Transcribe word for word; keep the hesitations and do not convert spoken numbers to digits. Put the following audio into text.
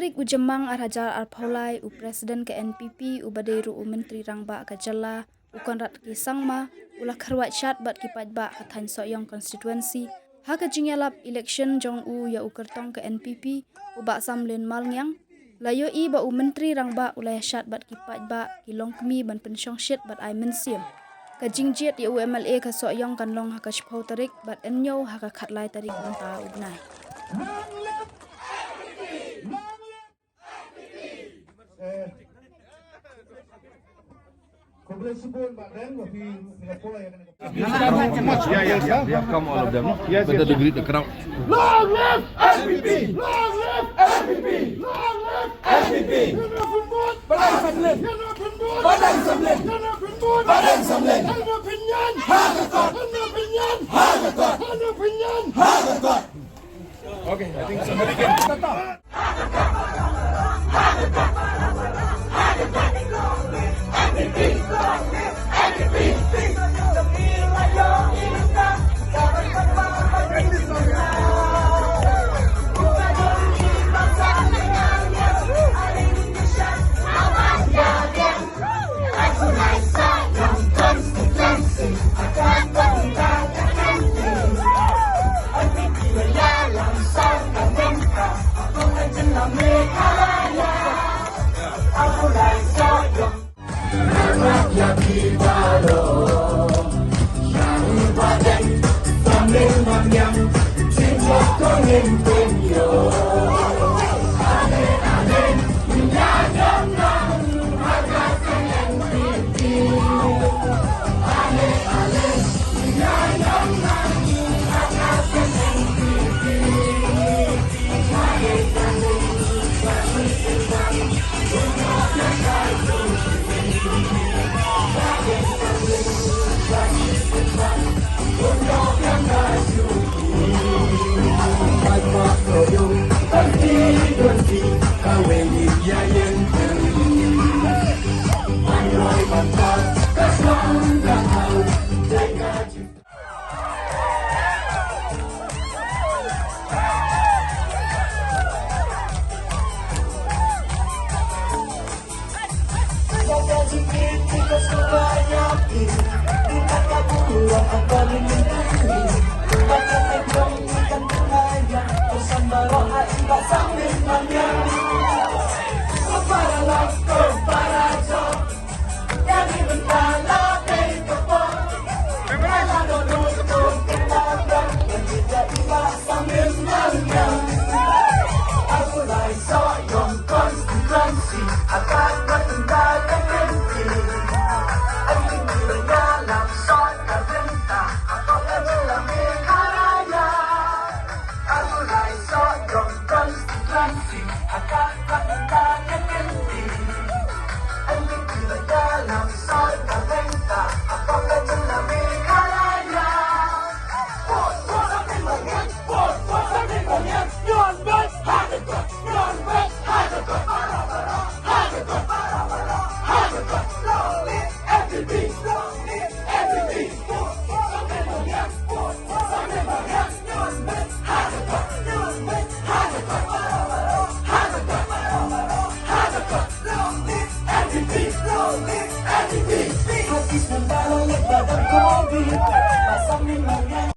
Tarik u Jymmang ar hajar arphew lai, u President ka N P P uba dei ruh u Myntri Rangbah ka jylla, u Conrad K Sangma, u la kyrwat shad bad ki paidbah ka thaiñ Sohiong Constituency ha ka jingïalap election jong u ïa u kyrtong ka N P P, u Bah Samlin Malngiang. La ïohi ba u Myntri Rangbah u la ïashad bad ki paidbah, ki longkmie ban pynshongshit bad ai mynsiem. Ka jingjied ïa u M L A ka Sohiong kan long ha ka shiphew tarik bad hynñiew ha ka khatlai tarik mynta u bnai. Khublei shibun Bah Deng, ba phi, phi la poi ïa kane ka Yeah, yeah, yeah, yeah, come all of them, no? Yes, better yes, to greet the crowd. Long live N P P! Long live N P P! Long live N P P! Ïa na pynbud! Ba dei Samlin! Ïa na pynbud! Ba dei Samlin! Ïa na pynbud! Ba dei Samlin! Ïa na pynñian! Ha ka kot! Ïa na pynñian! Ha ka kot! Ïa na pynñian! Ha ka kot! Okay, I think somebody can.